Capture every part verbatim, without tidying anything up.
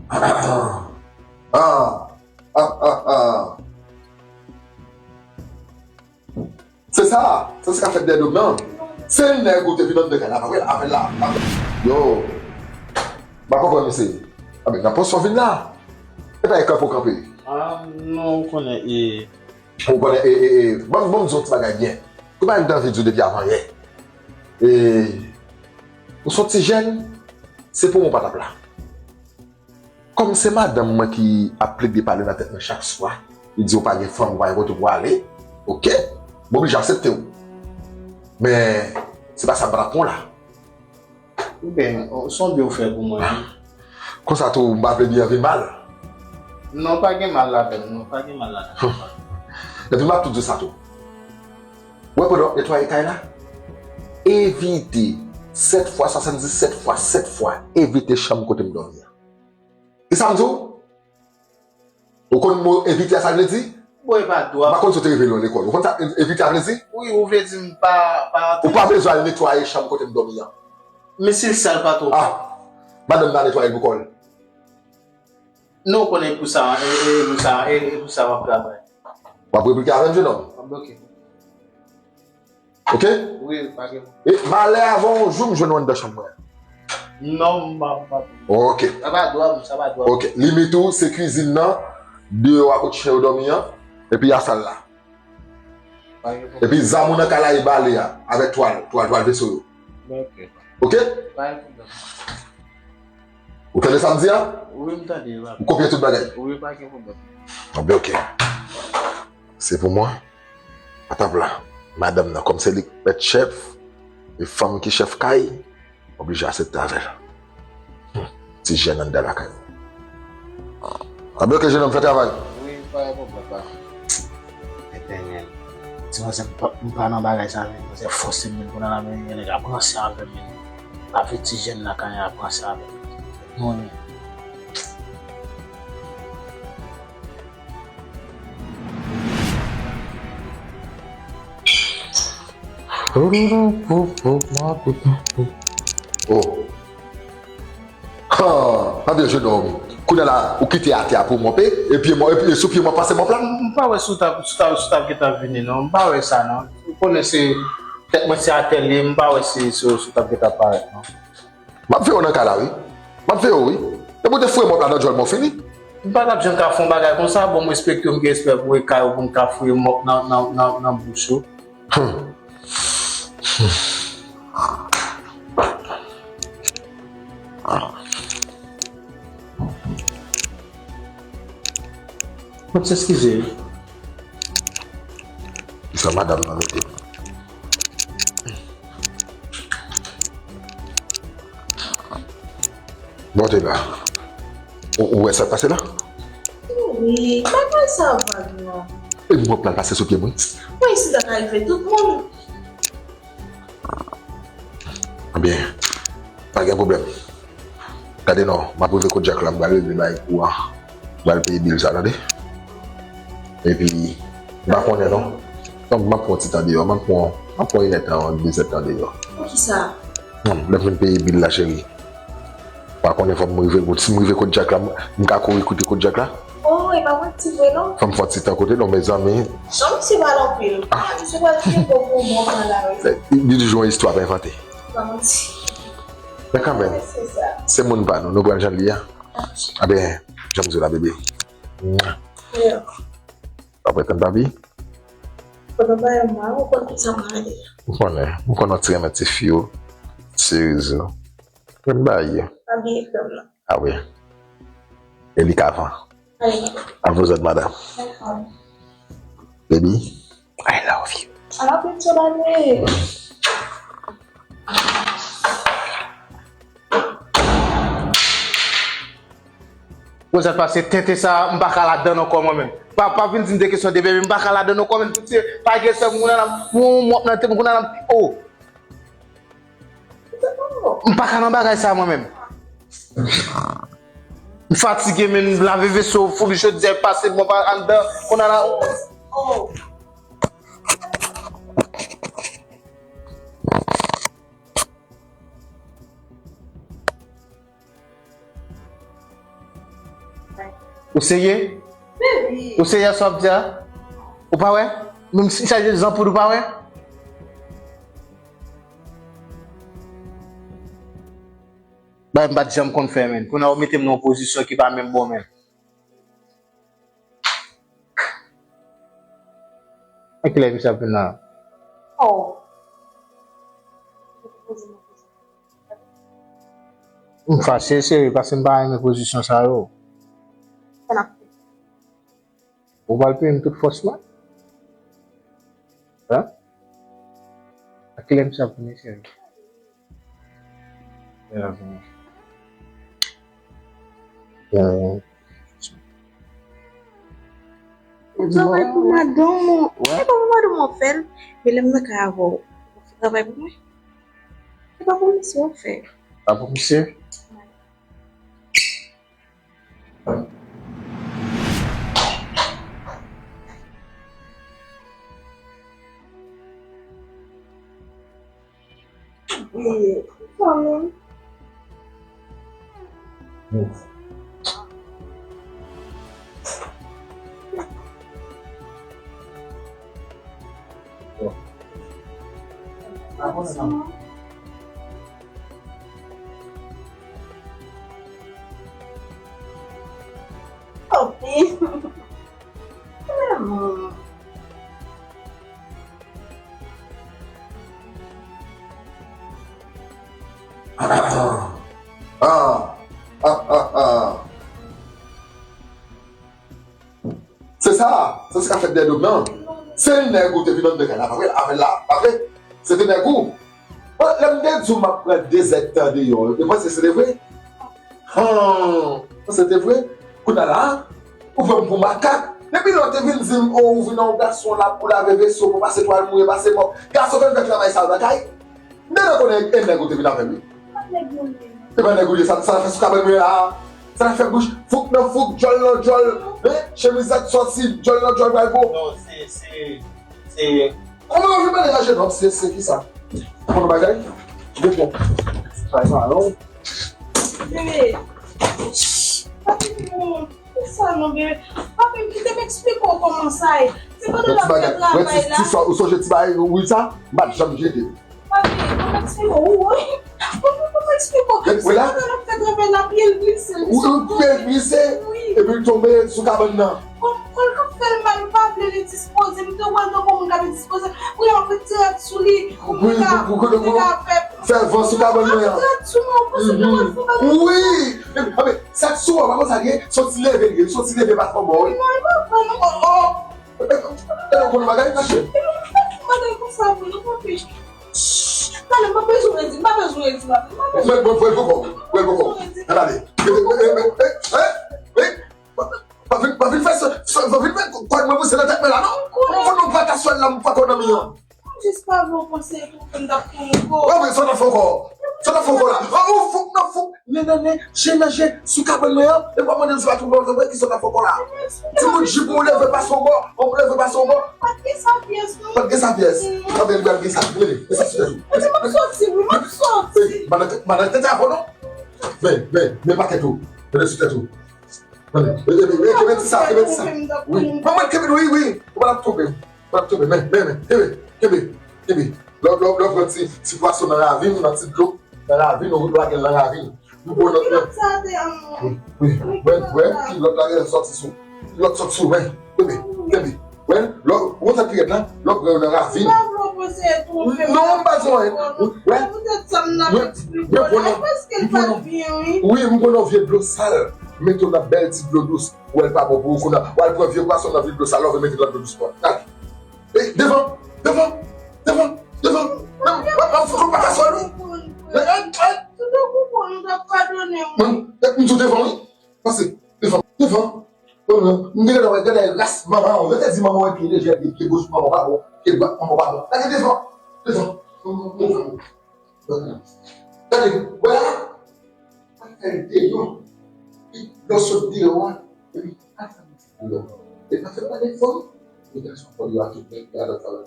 Ah, ah, ah, ah. Se sa, sa se ka fèt dèyè do m nan. Se nèg ou te vin anndan kay la, pa vre, avè l la. Yo, m pa konprann misye. Anben, nan pòs ou vin la. E pa e kanpe w kanpe. Ah, non, ou konnen, e. Ou konnen, e, e, e, ban m, ban m di w yon ti bagay byen. Ou pa gen anvi di w depi avan yè. E, ou se yon ti jèn, se pou mwen w pa t ap la. Kòm se madanm mwen ki ap plede pale nan tèt mwen chak swa, li di w pa gen fanm, ou pa gen kote pou w ale, oke, m oblije aksepte w. Men, se pa sa m pa t ap pran w la. Ou byen, se yon byen ou fè pou mwen, wi. Konsa tou, m pa vle byen an vin mal. Non, pa gen mal ladann, non, pa gen mal ladann. Epi m ap tou di w sa tou. Ou wè pandan w ap netwaye kay la, evite, sèt fwa, swasanndisèt fwa, sèt fwa, evite chanm kote m dòmi an. Kisa m di w? Ou konn mo evite a sa l vle di? Bon, e pa dwa. M pa konn si w te rive li lekòl. Ou konn sa evite a vle di? Wi, ou vle di m pa, pa antre. Ou pa bezwen al netwaye chanm kote m dòmi an. Men si l sal pa twò. Ah, madanm nan netwaye l pou kò l. Non, ou konnen e pou sa, e, e, e pou sa, e, e pou sa m ap travay. W ap replike avè m, jenòm? Oke. Oke? Wi, pa gen pwoblèm. E malè avan yon jou m jwenn ou anndan chanm mwen. Non, m pa, m pa. Oke. Sa pa dwa m, sa pa dwa m. Oke. Limit ou, se kwizin nan, deyò a kot chen yo dòmi an, epi a sal la. Pa gen pwoblèm. Epi zam ou nan kay la e bale a, avèk twal, twal, twal veso yo. Oke. Oke? Pa gen pwoblèm. Ou tande sa m di a? Wi, m tande, papa. Ou kopye tout bagay? Wi, pa gen pwoblèm. Bon, ben, oke. Se pou mwen. Patapla. Madanm nan, kòm se li k mèt chèf, e fanm ki chèf kay, oblije aksepte avè l. Hmm. Ti jèn anndan lakay mwen. Anben, oke, jenòm, fè travay. Wi, pa gen pwoblèm, pa. Etènèl. Ti manzè, m pa, m pa nan bagay sa, men manzè fòse m, men kounye a la, men nèg ap ranse avè m, men. Pa vle ti jèn lakay an ap ranse avè m. Non, men. Oh. Ha, tande, jenòm. Kounye a la, ou kite atè a pou mòpe, e pye mò, e pye, sou pye mò pase mòp la? M pa wè si w t ap, si w t ap, si w t ap gentan vini, non. M pa wè sa, non. Ou konnen se tèt mwen se atè l ye, m pa wè si, si, si w t ap gentan parèt, non. M ap veye w nan kay la, wi. M ap veye w, wi. Depi w te foure mòp la nan djòl mwen, w fini. M pa t ap janm ka fè yon bagay konsa, bon, m respekte w, m gen respè pou w, e kay ou pou m ka foure mòp nan, nan, nan, nan bouch ou. Hmm. Mwen t eskize wi. Kisa madanm nan mete? Bon, te la. Ou, ou wè sa k pase la? Wi, bagay sa vag non. E mwen pral pase sou pye mwen. Mwen isi la ka rive tout moun. Ebyen, pa gen pwoblèm. Gade non, m ap rive kot Djak la, m pral regle bay kouran. M pral peye bil sa, tande? Epi, m pa konnen non. Non, m ap pran ti tan deyò, m ap pran, m ap pran inèdtan, dezèdtan deyò. Poukisa? Non, lè m fin peye bil la, cheri. Pa konnen fò m rive kot, si m rive kot Djak la, m, m ka kouri koute kot Djak la? Oh, e pa mwen ti vre non. Fò m fè ti tan kote non, mezanmi. Jan misye pale anpil. Ah. Misye pral fè bon pou mwen la, wi. Li toujou yon istwa ap envante. Pa manti. Men kanmenm, se moun pa nou, nou pran jan li a. Aben, jan m di w la, bebe. Mwa. Yeah. Apre tann papi. Pandan bagay mwa, ou konn kisa mwa ale. M konnen, m konnen w ti renmen ti fi yo, ti rizo. Men bay yo. Pa bliye krèm nan. Ah wi. E li k avan. Allez. À vous autres, madame. D'accord. Baby, I love you. I love you too, baby. Bon, sa pase tenten sa, m pa ka ladann ankò mwen menm. Pa, pa vin di m de kesyon de baby, m pa ka ladann ankò menm. Piti, pa gen sè moun nan, moun mwen nan tèt mwen nan, oh. M pa ka nan bagay sa mwen menm. M fatige, men m lave veso, fouri chodyè, pase bon pa anndan, konn ala. Ou serye? Ou serye sa w ap di a? Ou pa wè? Menm si chaje zanpoud ou pa wè? Bagay m pa t janm konn fè menm. Kounye a ou mete m nan yon pozisyon ki pa menm bon menm. Nan kilè misye ap vin la? Oh. M fache, cheri, paske m pa renmen pozisyon sa yo. Ou pral peye m tout fòs mwen? Hein? Nan kilè misye ap vini, cheri? Travay pou madanm ou. E pa pou madanm ou w ap fè l, men lè m nan kay avè w, w ap fè travay pou mwen. E pa pou misye w ap fè. Pa pou misye? Ah, ah, ah, ah. Se sa, se sa k ap fèt dèyè do m nan. Se nèg ou te vin anndan kay la, pa vre? Avè l la, pa vre? Se te nèg ou. Bon, lè m te di w m ap pran de zèdtan deyò, ou te panse se te vre? Han, se te vre? Kounye a la, ou pran m pou makak. Depi lè w te vin di m, o, ou vin yon gason la pou lave veso, pou pase twal mouye, pase mòp. Gason fè m fè travay sa yo nan kay. M te dwe konnen e nèg ou te vin avè l, wi. Se pa nèg ou ye, sa, sa l ap fè sou kabann mwen la. Sa l ap fè bouch, fouk nan fouk, djòl nan djòl. Hein? Chemizèt sòti, djòl nan djòl, bray gwo. Non, se, se, se. Kòman w vin pale nan jenòm? Se, se ki sa? Ou konn bagay? Bon, bon. Sa, sa, non? Bebe. Papi, non. Ki sa non, bebe? Papi, kite m eksplike w kòman sa ye. Se pandan l ap fè travay la. Ou sonje ti bagay wi sa? M pa t janm jete. Papi, ban m eksplike w, wi. Ban m, ban m eksplike w. Se pandan l ap fè travay la, pye l glise, li sot kote. Pye l glise? Wi. Epi l tonbe sou kabann nan. Kò, kò l k ap fè l mal, m pa vle li dispoze. M te wè l tankou moun k ap dispoze. Kounye a, m ap retire rad sou li. Pou m ka, pou m ka fè. Fè van sou kabann mwen an. Ap retire rad sou mwen, ou panse m te wè l fè bagay? Wi. Epi, epi, sa k sou ou a, pa konn sa l ye, se yon ti leve l ye, se yon ti leve pa twò bon, wi. Non, e pa vre, non. Oh, oh. Ou konn bagay, mache. Bagay konsa vre, non, papi. Talè, m pa bezwen di, m pa bezwen di, papi, m pa bezwen. Mwen, mwen, mwen, poko, mwen, poko. Ann ale. Pa vin, pa vin fè sa, pa vin fè kòd mwen bouse nan tèt mwen la, non. Mwen konn nou pa ta sou la, m pa konn nan mi an. M jis pa vle w panse tou ke m t ap tounen kò. Wè, men sa w t ap fè ankò? Sa w t ap fè ankò la? An, ou fouk nan fouk, nen nan nen, je nan je, sou kabann mwen an, epi w ap mande m si w pa tounen kò, ki sa w t ap fè ankò la? Timoun jip ou leve pase yon bò, ou leve pase yon bò. Pa t gen sa pyès, non. Pa t gen sa pyès. Anben, li pral gen sa. Rele, rele sou tèt ou. Mwen di m ap soti, wi, m ap soti. Ey, madan, madan tete avè w, non? Men, men, men pakèt ou. Rele sou tèt ou. Kenbe ti sa, kenbe ti sa. Wi. Mwen, mwen, kenbe, wi, wi. Ou pa t ap tonbe. Ou pa t ap tonbe. Men, men, men. Kenbe, kenbe, kenbe. Lè, lè, lè w pran ti, ti pwason nan ravin, nan ti dlo, nan ravin, ou lage l nan ravin. Ou pran lòt nan. Wi, wi. Wè, wè, kilòt la genlè soti sou. Kilòt soti sou, men. Kenbe, kenbe. Wè, lè, ou konn sa ki rèd la? Lè w pran yo nan ravin. Non, m pa di w anyen. Wè. Mwen, mwen pran nan, mwen pran nan, wi, mwen pran nan vye dlo sal. Mete w nan bèl ti dlo dous. Ou wè l pa bon pou ou kounye a. W al pran vye pwason nan vye dlo sal la, ou vin mete nan dlo dous pwòp. Gade. Ey, devan, devan, devan, devan. Mwen, mwen, mwen fout ou pa ka sòl, wi. Ey, ey, ey. Tout an konprann, ou t ap padone mwen. Mwen, m di w devan, wi. Pase, devan, devan. M te gentan wè, gade ras manman w. Yo te di manman w e pye lejè, pye, pye goch manman w pa bon, pye dwat manman w pa bon. Gade devan, devan. Gade, wè la. Pa fè l deyò. Epi lè w sot deyò a, epi pa fè l deyò. E pa fè l pale fò. Li gason fò yo a tout nèg la lòt fò la.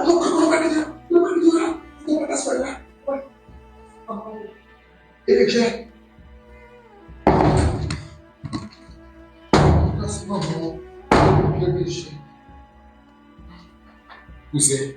Non, non, non, gade deyò. Non, gade deyò la. Ou pa ta sòl la. E lejè. Manman, yo peche. Kouzen,